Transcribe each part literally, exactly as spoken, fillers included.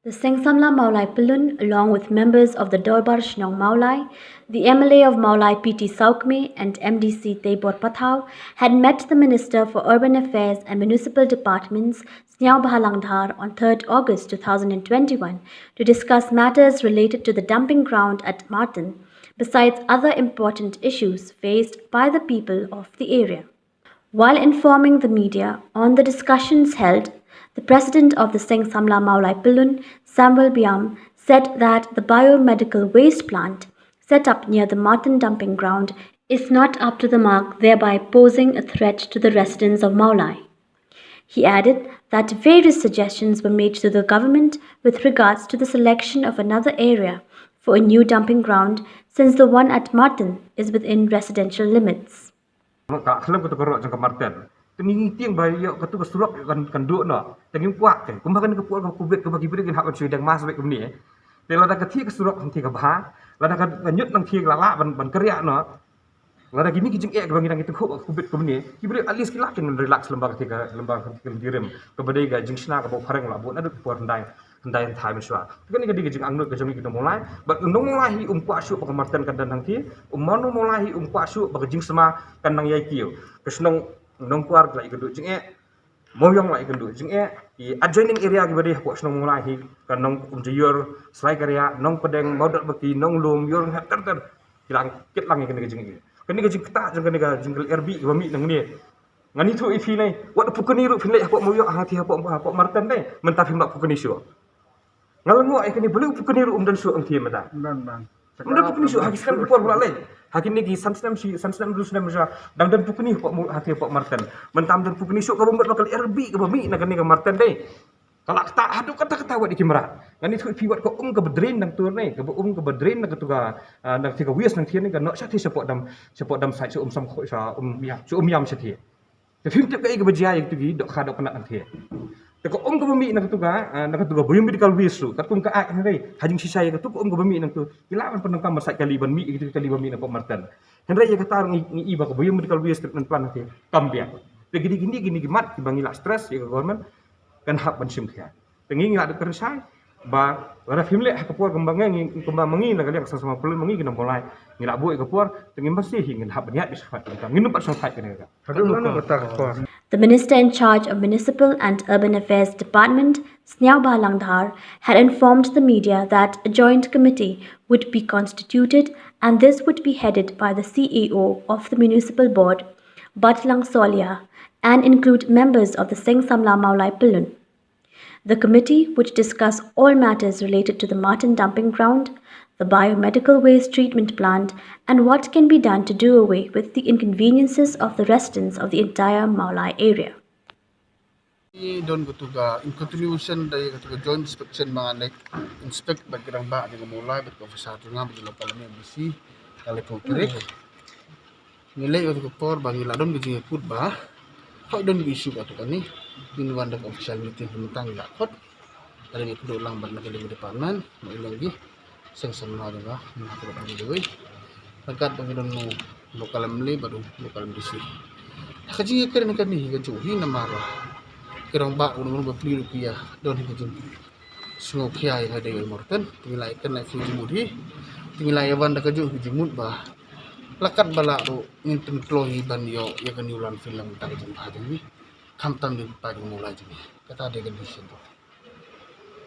The Seng Samla Mawlai Pyllun, along with members of the Dorbar Shnong Mawlai, the M L A of Mawlai P T Sawkmie and M D C Teibor Pathao, had met the Minister for Urban Affairs and Municipal Departments, Sniawbhalang Dhar, on third August two thousand and twenty-one to discuss matters related to the dumping ground at Martan, besides other important issues faced by the people of the area. While informing the media on the discussions held, the president of the Seng Samla Mawlai Pyllun, Samuel Biam, said that the biomedical waste plant set up near the Martan dumping ground is not up to the mark, thereby posing a threat to the residents of Mawlai. He added that various suggestions were made to the government with regards to the selection of another area for a new dumping ground, since the one at Martan is within residential limits. Ka khlem ka tu ka rok jong ka Martan. Te ngi tieng ba ïoh ka tu ka surok kan kan duk noh. Te ngi kwah te kumba kan ka por ka covid ka ba ki briew kin hap ban shu deng mask bad kumne. Te lada ka thik ka surok hangthie ka bha, lada ka nyut nangthie la la ban ban keriak noh. Lada kine ki jingeh ka ba ngi dang ki tu ka covid kumne, ki briew at least ki la kin relax lem bad ka thik ka lem bad ka thik ka dirim. Ka ba dei ka jingshna ka ba phareng la bun naduh ka por hynda hynda hangthie mynshuwa. Te kane ka dei ka jingangnud ka jong ngi ki nong Mawlai. Bad nong Mawlai hi um kwah shuh ba ka Martan kan don hangthie. Um nong Mawlai hi um kwah shuh ba ka jingsma kan nang ïai kiew. Ka shnong Nongkwar la ïa ka duh jingeh. Mawiong la ïa ka duh jingeh. Ki adjoining area ki ba dei hapoh shnong Mawlai hi ka Nong Umjaiur, Slai Kariak, Nong Pdeng, Mawdot Baki, Nong Lum, Ïor Ngat ter ter. Ki la kit lang ïa kane ka jingeh. Kane ka jingktah jong kane ka jingkyrpad ki ba mih nangne. Ngan ïathuh ïa phi ne, wat pukni ruh phin leit hapoh Mawiong hangthie hapoh hapoh Martan ne. Mynta phim lah pukni shuh. Nga la ngoh ïa kane, balei u pukni ruh um don shuh hangthie mynta. Ban ban. Um don pukni shuh ha ki skhem ki por ba la leit. Ha kine ki san snem shi san snem du snem sha dang don pukni hapoh Mu- hangthie hapoh Martan. Mynta um don pukni shuh ka ba mut ba ka lyer bih ka ba mih na kane ka Martan dei. Ka la ktah haduh katta katta wat ïa ki mrad. Ngan ïathuh ïa phi wat ka um ka ba drain nangtu ne, ka ba um ka ba drain na katu ka ah, nangthie ka waste nangthie ne ka noh shathie shapoh dam shapoh dam site sha um sam kho sha um ïam sha um ïam shathie. Te phim tip kaei kaba jia ïa katu ki dohkha dohknat nangthie. Te ka um kaba mih na katu ka, ah, na katu ka biomedical waste ruh katkum ka act hynrei ha jingshisha ïa katu ka um kaba mih nangtu ki lah ban pyndonkam ban sait kali ban mih ïa katu ki kali ba mih na pop Martan. Hynrei ïa kata ruh ngi ngi i ba ka biomedical waste treatment plant nangthie kam biang. Te kine kine kine ki mat kiba ngi lah stress ïa ka government kan hap ban shim khia. Te ngi ngi la dep kren shai ba lada phim leh ha ka por kumba ngi ngi kumba ma ngi na ka liang ka Seng Samla Pyllun ma ngi ki nong Mawlai ngi la buh ïa ka por te ngi masi hi ngin hap ban ïaid bad shakhmat ka ngi num pat shong thait ka ngi ka. Haduh ngan kata ka por. The Minister in charge of Municipal and Urban Affairs Department, Sniawbhalang Dhar, had informed the media that a joint committee would be constituted and this would be headed by the C A O of the Municipal Board, Batlang Solia, and include members of the Seng Samla Mawlai Pyllun. The committee would discuss all matters related to the Martan dumping ground, the biomedical waste treatment plant, and what can be done to do away with the inconveniences of the residents of the entire Mawlai area. Don katu ka in continuation da katu ka joint inspection ma ngan inspect bad ka rangbah jong ka Mawlai bad ka officer jong nga bad ka local M D C ka le ko krik. Ngi leh katu ka por ba ngi la don ka jingkut ba hoi don ka issue katu kane. Ngi wan da ka official meeting mynta ngi la khot. Tadi ngi kuduk lang bad na ka department ma ilong gi. Seng Samla jong nga mynta ka dei wei. Ryngkat ba ngi don local M L A bad local M D C. Ha ka jingïakren kane hi ka juh hi namar ki rangbah ruh ngi ba pli ruh ki ïa don hi ka jing sngewkhia ïa ka dei Martan. Te ngi la ïakren la phi jingmut hi. Te ngi la ïa wan da ka juh hi jingmut ba la kat ba lah ruh ngin pynkloi hi ban ïoh ïa ka new landfill lang ta ka jingbha jong ngi. Khamtam jong ka Mawlai jong ngi. Kata dei ka decision.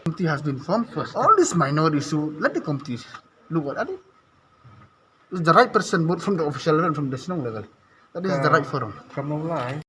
Committee has been formed. All this minor issue, let the committee look at it. It's the right person, both from the official level and from the shnong level. That is the right forum. Ka Mawlai.